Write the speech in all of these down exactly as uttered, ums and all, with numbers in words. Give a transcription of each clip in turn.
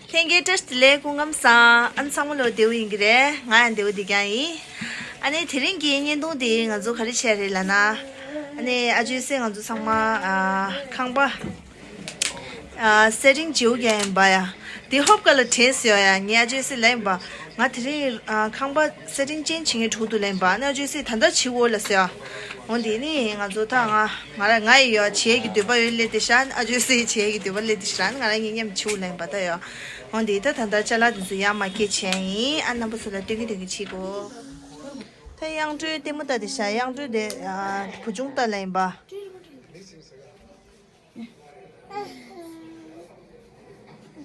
ལྷན་རྒྱས་བཀྲ་ཤིས་བདེ་ལེགས། སྐུ་ཁམས་བཟང་། ཨ་ནི་ཚང་མ་ལོ་བདེ་པོ་ཡིན་གྱི་རེད། ང་ཡང་བདེ་པོ་བསྡད་ཀྱང་ཡིན། ཨ་ནི་དེ་རིང་གི་བརྙན་ཐུང་དེ་ང་ཚོ་ག་རེ་བྱས་རེད་ལབ་ན། ཨ་ནི་ཨ་ཇོའི་སྲས་ང་ཚོ་ཚང་མ་ཨ་ཁང་པ་ཨ་སེ་ཊིང་བྱེད་དགོས་ཀྱི་ཡིན་པ་ཡ། དེ་ཧོབ་ཀ་ལ་དྲན་སོང་ཡ། ངས་ཨ་ཇོའི་སྲས་ལབ་ཡིན་པ། ང་དེ་རིང་ཨ་ཁང་པ་སེ་ཊིང་ཅན་བྱེད་མཁན་དྲུག་འདུག་ལབ་ཡིན་པ། ཨ་ནི་ཨ་ཇོའི་སྲས་ད་ལྟ་བྱེད་དགོས་ལབ་སོང་ཡ། འོ་དེ་ནི་ང་ཚོ་ད་ང་ང་ར་ང་ཡི་ཡོ་བྱེད་ཀྱི་འདོད་པ་ཡོད་སླེབས་དེ་ཤ། ཨ་ཇོའི་སྲས་བྱེད་ཀྱི་འདོད་པ་སླེབས་དེ་ཤ། ང་རང་གཉིས་མཉམ་བྱེད་དགོས་ལབ་ཡིན་པ་ད་ཡ། འོ་དེ་ད་ད་ལྟ་ཅ་ལག་དེ་ཚོ་ཡར་མར་སྐྱེལ་བྱས་ཡིན། ཨ་རྣམ་པ་ཚོ་ལ་སྟོན་གྱི་སྟོན་གྱི་བྱེད་དགོས། ད་གཡང་སྒྲོན་ལྟད་མོ་ལྟ་དེ་ཤ། གཡང་སྒྲོན་དེ་ཨ་བུ་ཆུང་ལྟ་ལབ་ཡིན་པ།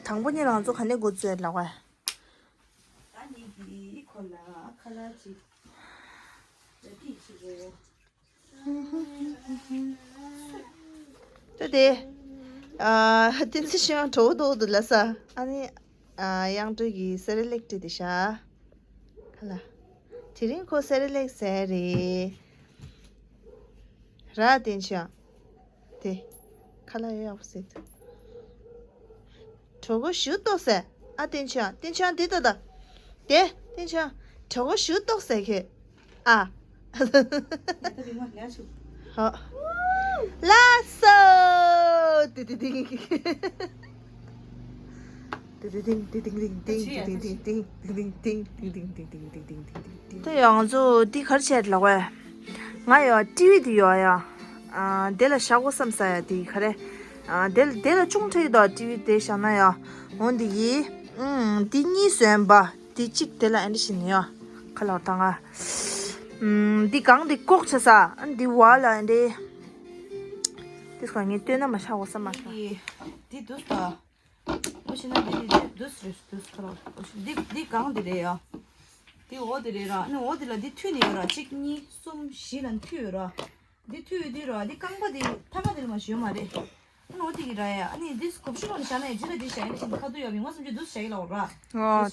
དང་པོ་ཉིད་ལ་ང་ཚོ་ག་ནས་འགོ་བཙུགས་ལབ་པ། ད་ནི་འདི་ཁོ་ལ་ཁ་ལག་ཅིག་ཡ་ཏི་ཅིག་རེད། ད་དེ་ཨ་བསྟན་འཛིན་ཤེས་ཡོན་གྲོགས་པོ་འདུག་ལ་ས། ཨ་ནི་ཨ་གཡང་སྒྲོན་གྱིས་སེ་རེ་ལེག་སྤྲད་དེ་ཤ། ཁ་ལག་དེ་རིང་ཁོ་སེ་རེ་ལེག་ཟས་རེད། ར་བསྟན་ཆོས། དེ། ཁ་ལག་ཡག་པོ་ཟེར་འདུག་གྲོད་ཁོག་ཞུ་ཏོག་ཟེར། ཨ་བསྟན་ཆོས། བསྟན་ཆོས་འདི་ལྟ་ད། དེ། བསྟན་ཆོས། གྲོད་ཁོག་ཞུ་ཏོག་ཟེར་ཁྱོད། ཨ། ཧོ། ལགས་སོ། ཏི་ཏི་ཏི། ཏི་ཏི་ཏི་ཏི། ད་ཡང་ང་ཚོ་འདི་ག་རེ་བྱས་ལབ་པས། ང་ཡང་ཊི་ཝི་འདི་ཡོད་ཡ། ཨ་དེ་ལ་བཞག་དགོས་བསམ་ས་ཡ། དེ་ག་རེ། ཨ་དེ་ལ་དེ་ལ་ཅུང་ཁྲིག་དོ་ཊི་ཝི་དེ་བཞག་ན་ཡ། འོ་འདི་ཡིས། ཨུམ་འདི་གཉིས་བཟོས་པ། དེ་གཅིག་དེ་ལ་ཨེ་འདྲ་ཞིག་ནི་ཡ། ཁ་ལག་ད་ང་། ཨུམ་འདི་གང་འདི་ལྐོག་ཆ་ས། ཨ་འདི་བ་ལ་ཨེ་འདྲ། དེ་སྐོར་ངས་སྟོན་ན་མ་ཤག་གོ་བསམ་མ་ཤག་འདི་འདུག་ད། འོ་ཞེ་ན་འདི་འདི་འདི་འདུག་རེད་འདུག་ཁ་ལག་འོ་ཞེ་འདི་འདི་གང་འདི་རེད་ཡ། འདི་འོ་འདི་རེད་ར། ཨ་ནི་འོ་འདི་ལ་འདི་མཐུད་ནི་ཡོད་ར། གཅིག་གཉིས་གསུམ་བཞི་ལ་མཐུད་ཡོད་ར། འདི་མཐུད་ཡོད་འདི་ར། འདི་རྐང་པ་འདི་ཐ་མ་འདི་ལ་མ་ཞུ་ཡོད་མ་རེད། ཨ་ནི་འོ་དེ་གི་ར་ཡ། ཨ་ནི་འདི་སྐོབ་ཤུ་ལོག་ནས་བཞག་ན་ཡ། འདི་ལ་འདི་བཞག་ཡིན་ན་ཞིག་ཁ་ཐུག་ཡོད་མི་ང་སུམ་ཅུ་འདུག་བཞག་གི་ལ་འོ་ར། ཨོ་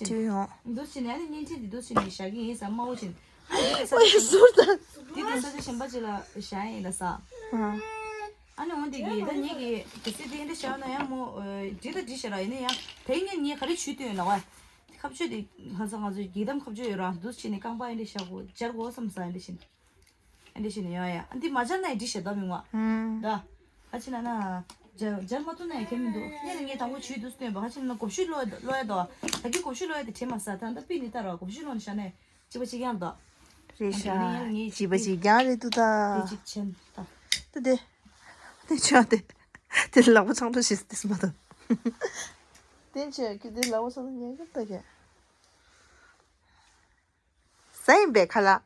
འདུག་ཅི་ནས་ཨ་ནི་བརྙན་འཕྲིན་འདི་འདུག་ཅི་ནས་བཞག་གི་ཡིན་ཟེར་དམའ་བོ་ཅིག་ཨ་ནི་ས་ཆ་གཞན་པ། འདི་དེ་ས་ཆ་གཞན་པ་ཅིག་ལ་བཞག་ཡིན་ལ་ས། ཨ་ནི་འོ་དེ་གི་ད་ངེད་ཀྱི་དེ་སྲིད་དེ་འདི་བཞག་ན་ཡང་མོ་འདི་ལ་འདི་བཞག་ར། ཡིན་ན་ཡང་དེ་ངས་ངས་ག་རེ་ཇུས་བཏོན་ཡོད་ལ་བ། ཁ་ཕྱོགས་དེ་ང་ཚོ་ང་ཚོ་གི་དམ་ཁ་ཕྱོགས་ཡོད་ར། འདུག་ཅི་ནས་རྐང་པ་ཡིན་འདི་བཞག་གོ་སྦྱར་གོ་བསམ་ས་ཡིན་འདི་བཞིན། ཨ་འདི་བྱས་ནས་ཡོང་ཡ། ཨ་འདི་མ་སྦྱར་ན་ཡི་འདི་བྱེད་དོ་མི་ངོ་། ཧུམ། ད། ག་ཅི་ལ་ན། སྦྱར་སྦྱར་མ་ཐུབ་ན་ཡང་ཁྱད་མི་འདུག་སྔོན་ལ་ངས་དང་པོ་ཇུས་འདུག་སྟོན་པ། ག་ཅི་ལ་ན་སྐོབ་ཤུ་ལོག་ལོག་ཡ་དོ། ད་གི་སྐོབ་ཤུ་ལོག་ཡ་དེ་བྲིས་མ་ས། ད་ད་པི་ནི་ད་ར་སྐོབ་ཤུ་ལོག་ནི་ཤ་ནས་གཅིག་པ་གཅིག་རྐྱང་དོ། རེད་ཤག་ཨ་འདི་ནི་ངས་གཅིག་པ་གཅིག་རྐྱང་རེད་འདུག་ད། དེ་གཅིག་ཆེན་ད། ད་དེ། དེ་ཆོག་དེ། དེ་ལག་པ་ཆང་འགྲོ་ཞིག་དེ་སུ་མ་ད། དེ་ཆོག་གི་དེ་ལག་པ་ཆང་འགྲོ་ཉན་གི་ད་གི། ཟ་ཡིན་པས་ཁ་ལག་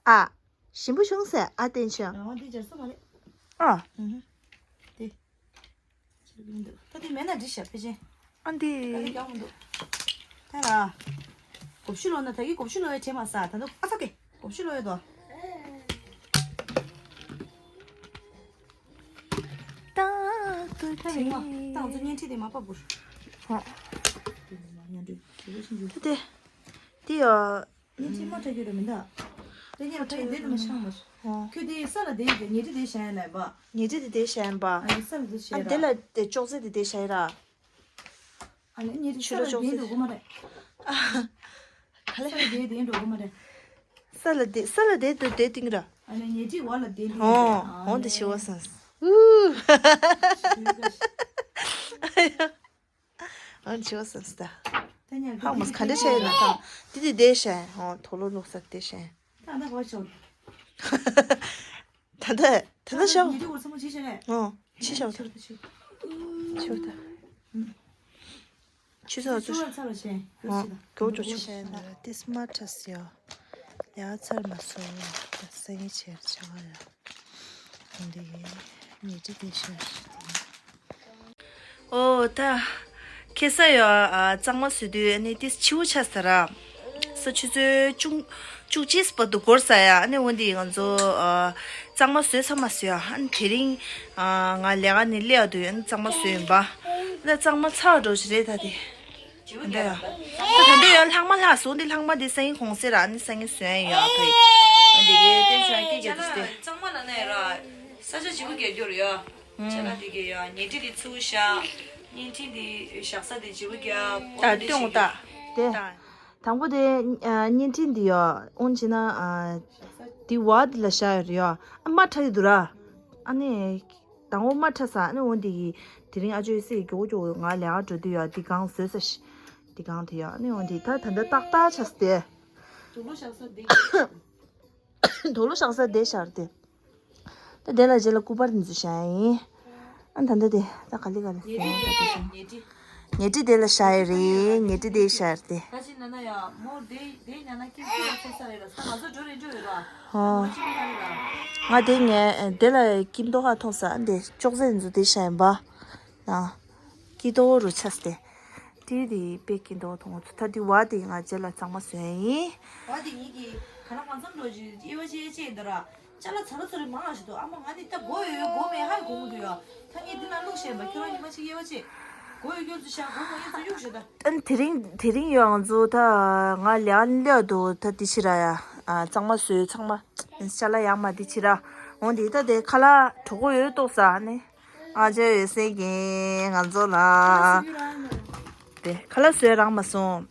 ཨ། ཞིམ་པོ་བྱུང་ཟེར་ཨ་བསྟན་ཆོས། རང་དབང་དེ་སྦྱར་ས་མ་རེད། ཨ། ཨུ་ཧུ། དེ། ཆེར་གི་མི་འདུག་ད་དེ་མེད་ན་འདྲི་ཤག་ཕལ་ཆེར། ཨ་འདི། ད་དེ་རྒྱག་མི་འདུག་ད་ལ། སྐོབ་ཤུ་ལོག་ན་ད་གི་སྐོབ་ཤུ་ལོག་ཡ་བྱེད་མ་ས། ད་དུ་ཨ་ཚ་གི་སྐོབ་ཤུ་ལོག་ཡ་དོ། ད་དུ་ད་རིང་མ་ད་ང་ཚོ་བརྙན་འཕྲིན་དེ་མ་པ་བུར། ཧོ། ད་དེ། དེ་ཡ། ཉིན་གཅིག་མ་ཁྲ་རྒྱུ་རེད་མི་འདུག་དེ་ཉིན་ཁྲ་རྒྱུ་འདི་ལ་མ་ཤང་མ་སོང་། ཨོ། ཁྱོད་དེ་ས་ལ་བསྡད་ཡོད་ཀྱི་ཉལ་ཁྲི་དེ་བཞག་ཡིན་ལབ་པ། ཉལ་ཁྲི་དེ་དེ་བཞག་ཡིན་པ། ཨ་ནི་ས་ལ་དེ་བཞག་ཨ་ཡིན་དེ་ལ་དེ་ཅོག་ཙེ་དེ་དེ་བཞག་ཡིན་ར། ཨ་ནི་ཉལ་ཁྲི་ས་ལ་བསྡད་འགྲོ་གི་མ་རེད། ཨ། ག་ལེ། ས་ལ་བསྡད་བསྡད་འགྲོ་གི་མ་རེད། ས་ལ་བསྡད་ས་ལ་བསྡད་དུ་བསྡད་དེང་ར། ཨ་ནི་ཉལ་ཁྲི་བ་ལ་བསྡད་འདི་ཨོ། ཨོ་འདི་ཞི་བ་སང་། ཨུ། ཨ་ཆོ་སམ་སྟ། ཧང་མོས་ག་འདྲ་བྱས་ཡོད་ན་ཐང་། དེ་དེ་དེ་བྱས་ཧོ་དོ་ལོ་ལུག་ས་དེ་བྱས། ད་ད་ཤོག་ད་ད་ད་ད་ཤོག་ཉེ་དུ་བར་ཚང་མ་ཅི་བྱས་རེད། ཨོ་ཅི་བྱས་ད། ཆོ་ད། ཆུ་ཚོད་ཆུ་ཚོད་ཚར་བ་བྱས། ཨོ་གོ་ཅོ་ཆུ་བྱས་ན་ཏིས་མ་ཁྲ་སི་ཡོ། ཡ་ཚར་མ་སོང་། ད་སང་ཉིན་བྱས་ཆ་ག་ཡ། འདི་ཉེ་དུ་དེ་ཤ་ཨོ་ད། ཁེ་ས་ཡོ་ཨ་གཙང་མ་བཟོས་དུས་ཨ་ནི་ཏིས་ཆིའུ་ཆ་ས་ར། ས་ཆུ་ཚོད་བཅུ་བཅུ་གཅིག་བར་དུ་འགོར་ས་ཡ། ཨ་ནི་འོན་ཏེ་ང་ཚོ་ཨ་གཙང་མ་བཟོས་ཚར་མ་བཟོས་ཡ། ཨ་ནི་དེ་རིང་ཨ་ང་ལས་ཀ་ནས་སླེབས་ཡ་དུས་ཨ་ནི་གཙང་མ་བཟོས་ཡིན་པ། ད་གཙང་མ་ཚར་འགྲོ་ཞིག་རེད་ད་དེ། འདི་ཡ། ད་ད་འདི་ཡ་ལྷག་མ་ལྷག་སོང་འདི་ལྷག་མ་འདི་སང་ཉིན་གུང་སེང་ར་ཨ་ནི་སང་ཉིན་བཟོས་ཡ་ཡོད་ཨ་ཕ་ཡི། ཨ་འདི་གའི་ཏན་ཆ་སྐད་རྒྱག་དུས་སྟེ། གཙང་མ་ལ་ནས་ར་ས་ཆ་བྱིས་པོ་རྒྱག་རྒྱུ་རེད་ཡ། ཅ་ལག་དེ་གའི་ཡ་ཉལ་ཁྲི་དེ་ཚུར་བཞག་བརྙན་འཕྲིན་འདི་བཞག་ས་དེ་བརྗེ་པོ་རྒྱབ། ཨ་སྟོན་ད། དེ། དང་པོ་དེ་བརྙན་འཕྲིན་འདི་ཡོ། འོན་ཅི་ན་འདི་བ་འདི་ལ་བཞག་ཡོད་རེད་ཡོ། ཨ་མ་ཁྲ་ཡི་འདུག་ར། ཨ་ནི། དང་པོ་མ་ཁྲ་ས་ཨ་ནི་འོན་འདི་གི། དེ་རིང་ཨ་ཅོའི་སྲས་མགྱོགས་མགྱོགས་ང་ལས་ཀ་འགྲོ་དུས་ཡོ། འདི་གང་བཟོས་ས་ཤི། འདི་གང་དེ་ཡོ། ཨ་ནི་འོན་འདི་ད་ད་ལྟ་ཏག་ཏག་ཆགས་སྟེ། དུག་ལོག་བཞག་ས་འདི། དུག་ལོག་བཞག་ས་དེ་ཤར་ཏེ། ད་དེ་ལ་རྗེས་ལ་སྐུ་པར་འདི་ཚོ་བཞག་ཡིན། ཨ་ད་ལྟ་དེ་ད་ག་ལེ་ག་ལེ་ཟེར་ཡིན་ད་དེ་བཞག་ཉལ་ཁྲི་དེ་ལ་བཞག་ཡོད་རེད། ཉལ་ཁྲི་དེ་ཤར་ཏེ། ད་ཅི་ན་ན་ཡ་མོ་དེ་དེ་ཉལ་ན་ཁྱེད་ཚོ་ཚོ་ས་རེད་ལ་ས་ང་ཚོ་འགྲོ་རེ་འགྲོ་ཡོད་ར། ཧོ། ང་ཅི་མ་རེད་ལ། ང་དེ་ངས་དེ་ལ་ཀིན་ཏོ་ཧ་མཐོང་ས་འདི་ཅོག་ཙེ་འདི་ཚོ་དེ་བཞག་ཡིན་པ། ན། ཀི་ཏོ་རུ་ཆས་ཏེ། དེ་དེ་པེ་ཀི་ཏོ་ཐོང་ཚོ་ད་དེ་བ་དེ་ང་རྗེས་ལ་གཙང་མ་བཟོས་ཡིན། བ་དེ་ཉིད་ཀྱི་ག་ལ་མ་ཚང་འགྲོ་ཅི་དབྱེ་བ་ཕྱེ་ཕྱེ་འདི་ར། ཅ་ལག་ཚ་ལ་ཚ་རེ་མང་ཞིག་འདུག་ཨ་མ་ང་ནི་ད་མགོ་ཡོད་མགོ་མེད་ཧ་གོ་མི་འདུག་ཡ། ད་ངས་འདི་ན་བླུགས་བཤད་པ་ཁྱོད་རང་ཉི་མ་གཅིག་དབྱེ་བ་ཕྱེ། མགོ་ཡོད་ཁྱོད་ཚོ་བཞག་མགོ་མ་ཡོད་ཚོ་གཡུག་ཞིག་ད། ཨན་དེ་རིང་དེ་རིང་ཡོད་ང་ཚོ་ད་ང་ལས་ལས་འདུག་ད་དེ་ཕྱི་ར་ཡ། ཨ་གཙང་མ་བཟོས་ཚང་མ་ཅ་ལག་ཡག་མ་དེ་ཕྱི་ར། འོ་འདི་ད་དེ་ཁ་ལག་གྲོགས་པོ་ཡོད་ཏོག་ས་ནི། ཨ་ཅེ་ཡོད་སེ་གི་ང་ཚོ་ལ། དེ་ཁ་ལག་བཟོས་རག་མ་སོང་།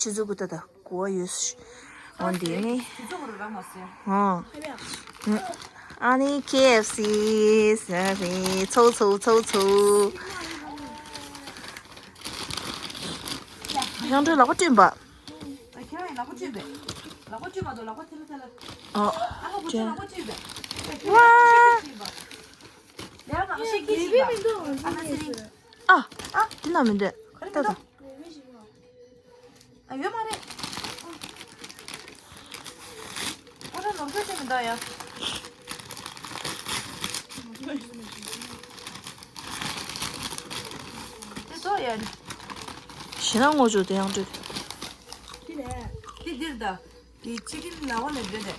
ཆུ་ཚོད་དགུ་ད་ད་གོ་བ་ཡོད་ས། འོ་འདི་ནི། ཨོ། ཨ་ནི་ཁེ་ཨེཕ་སི་ཟེར་རེད། ཚོ་ཚོ་ཚོ་ཚོ། ཡང་འགྲོ་ལག་པ་བསྐྲུན་པ། ཨ་ཁྱེད་རང་ཡི་ལག་པ་བཅུས་པས། ལག་པ་བཅུས་མ་གཏོགས་ལག་པ་ཐལ་ཐལ། ཨ། ཨ་ཁོ་ཚོ་ལག་པ་བཅུས་པས། ཝ། ལས་ཀ་ཤེས་ཀྱི་ཤེས་པ། ཨ་ན་ཚེ་རིང་། ཨ། ཨ། དེ་ན་མི་འདོད། ད་ད། ཨ་ཡོད་མ་རེད། ཨ་ད་ནོར་སྐྱོན་ཆེ་མི་འདུག་ཡ། དེ་ཚོ་ཡ། ཞེ་ན་ངོ་ཅོ་དེ་ཡང་འདྲི། དེ་ལས། དེ་འདིར་ད། དེ་ཅི་ཀིན་ལ་བ་ལས་འདྲི་དེ། དེ་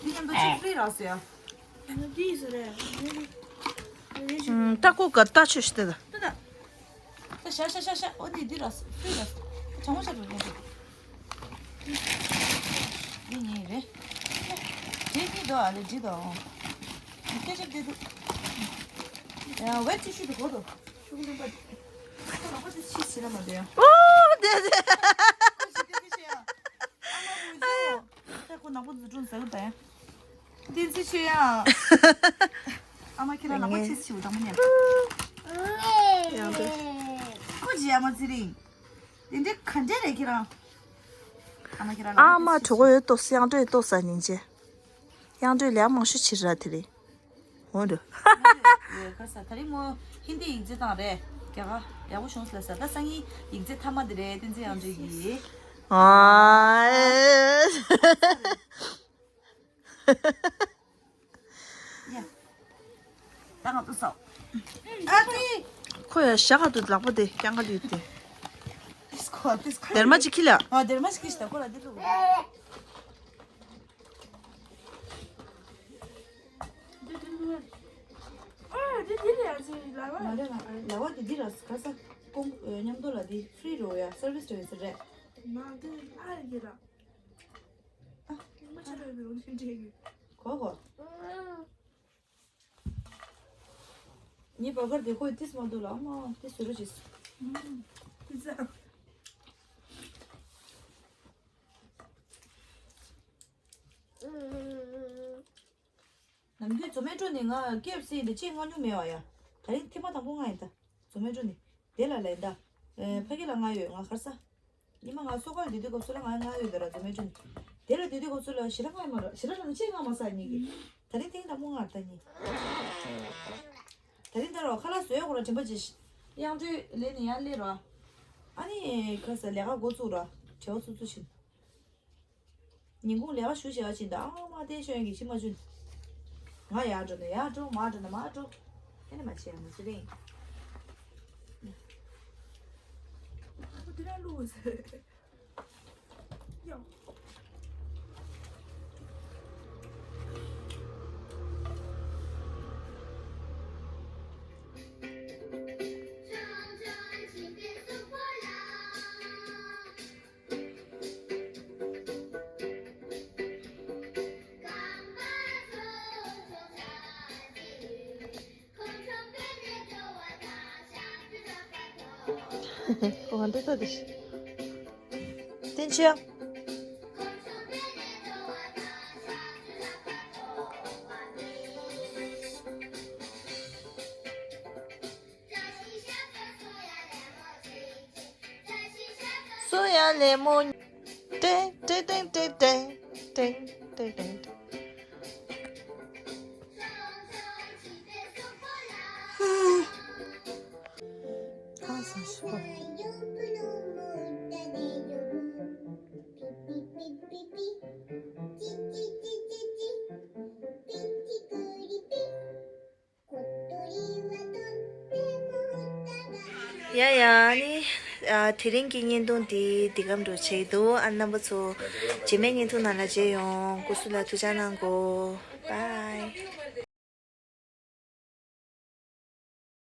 མཉམ་དུ་ཅིག་ཧྥི་རི་རག་སོ་ཡ། ང་དེ་ཡིས་རེད། ཨུམ། ད་ཁོ་ག་ད་ཆོས་ཤི་དེ་ད། དེ་ད། ད་ཤ་ཤ་ཤ་ཤ། ཨོ་དེ་འདི་རག་སོ་ཧྥི་རི་རག་སོ། གྲང་མོ་ཤ་རུ་རེད། འདི་ཉིད་རེད། དེ་གཉིས་དོ་ཨ་ལེ་འདྲི་དོ། སྐད་ཆ་འདི་འདུག་ཡ་ཝེ་ཊི་ཤུ་དུ་གོ་དོ། ཤུ་གུ་ལུམ་པ། ཁོ་ལག་པ་དེ་ཕྱི་ཕྱི་ན་མ་དོ་ཡ། ཨོ་དེ་དེ། ཁོ་ཕྱི་དེ་དེ་ཕྱི་ཡ། ཨ་མ་ཁོ་ཕྱི་ཡ། ད་ཁོ་ནག་པོ་འཛུ་དྲུང་ཟ་གི་ད་ཡ། བསྟན་འཛིན་ཆོས་དབྱངས། ཨ་མ་ཁྱེད་རང་ལག་པ་ཆེ་ཆེ་བ་དང་མ་ཉན། ཡང་དེ། ཁོ་ཇི་ཨ་མ་ཚེ་རིང་། དེ་འདྲའི་ག་འདྲ་རེད་ཁྱེད་རང་། ཨ་མ་ཁྱེད་རང་ལག་པ་ཨ་མ་ཆེ་གྲོགས་པོ་ཡོད་ཏོག་ཙམ་དབྱངས་སྒྲོན་ཏོག་ཙམ་ཉན་ཅེ། དབྱངས་སྒྲོན་ལས་མང་ཤོས་ཕྱིར་ར་དེ་རེད། འོ་འདྲ། ཡོད་ཁ་ས་ད་རིང་མོ་ཧིན་དི་ཡིག་རྩིས་བཏང་རེད། རྒྱ་གར་ཡག་པོ་བྱུང་ཟེར་ལ་ས་ད་སང་ཉིན་ཡིག་རྩིས་མཐའ་མ་དེ་རེད་བསྟན་འཛིན་དབྱངས་སྒྲོན་གྱིས། ཨ། ཡ། ད་ང་ཚོ་སོ། ཨ་ཙི། ཁོ་ཡ་ཞག་ག་དུ་ལག་པ་དེ་རྐྱང་ག་ལུས་ཏེ། ཏིས་ཁོ་ཏིས་ཁོ། སྡེར་མ་ཅིག་ཁྱི་ལ། ཨ་སྡེར་མ་ཅིག་ཁྱི་ཞིག་ད་ཁོ་ལ་འདི་ལུག་ཨ་འདི་འདི་རེད་ཨ་ཙི་ལ་བ། མ་རེད་ལ་ལ་བ་འདི་འདི་ར་ག་ས་ཀོང་མཉམ་དུ་ལ་འདི་ཧྥི་རི་རོ་ཡ་སར་བིས་རེད་ཟེར་རེད། མ་འདི་ཨ་རེད་འདི་ར། ཨ། མ་ཆ་ར་རོ་འདི་འདྲེ་གི། གོ་གོ། ངའི་བ་གར་དེ་ཁོས་ཏིས་མ་འདུག་ལ་ཨ་མ་ཏིས་བཟོ་རུ་བྱེད། ཏིས་ཨ། ནམ་རྒྱུན་ཛོ་མེ་ཊོ་ནས་ང་ཀེ་ཨེཕ་སི་འདི་ཅིག་མངགས་མྱོང་མེད་བ་ཡ། ད་རིང་ཐེངས་མ་དང་པོ་མངགས་ཡིན་ད། ཛོ་མེ་ཊོ་ནས་དེ་ལ་ལན་ད། ཨེ་ཕ་གི་ལ་མངགས་ཡོད་ང་གར་ས། ཉི་མ་ང་སོ་ཁ་ལ་བསྡད་དུས་སྐབས་སུ་ལ་ང་མངགས་ཡོད་ད་ར་ཛོ་མེ་ཊོ་ནས། དེ་ལ་བསྡད་དུས་སྐབས་སུ་ལ་ཞེ་དྲག་མངགས་མ་ར་ཞེ་དྲག་རང་ཅིག་མངགས་མ་ས་གཉིས་ཀྱི། ད་རིང་ཐེངས་དང་པོ་མངགས་ད་གཉིས། ད་རིང་ད་ར་ཁ་ལག་བཟོས་ཡོད་ཁོ་ར་དྲན་པ་ཅིག་དབྱངས་སྒྲོན་ལས་ནས་ཡར་སླེབས་ར། ཨ་ནི་ཁ་ས་ལས་ཀ་འགོ་བཙུགས་ར་བྲེལ་བ་ཚུབ་ཚུབ་ཕྱིན། ཉིན་གུང་ལས་ཀ་ཞུ་བྱེད་ཡག་ཕྱིན་ད་ཨ་མ་བསྟན་ཤོད་ཡང་གི་ཕྱི་མ་ཆུན། ང་ཡར་འགྲོ་ན་ཡར་འགྲོ་མར་འགྲོ་ན་མར་འགྲོ། ཨེ་ནི་མ་བྱེད་ཡང་མི་ཚེ་རིང་། ཨ་ཁུ་དེ་ར་བླུགས་ཟེར། ཡང་། ཁོ་ཧ་འདྲ་ལྟ་དེ། བསྟན་ཆོས། སོ་ཡ་ལེ་མོ། ཏེ་ཏེ་ཏེ་ཏེ་ཏེ། ཏེ་ཏེ་ཏེ་ཏེ། ཨ་ས་ཤོ། ཡ་ཡ་ནི། ཨ། དེ་རིང་གི་བརྙན་ཐུང་འདི་འདི་གམ་འགྲོ་ཆེད་དུ། ཨ། རྣམ་པ་ཚོ་རྗེས་མའི་བརྙན་ཐུང་ནང་ལ་མཇལ་ཡོང་། སྐུ་གཟུགས་ལ་ཐུགས་ཅག་གནང་གོ། Bye།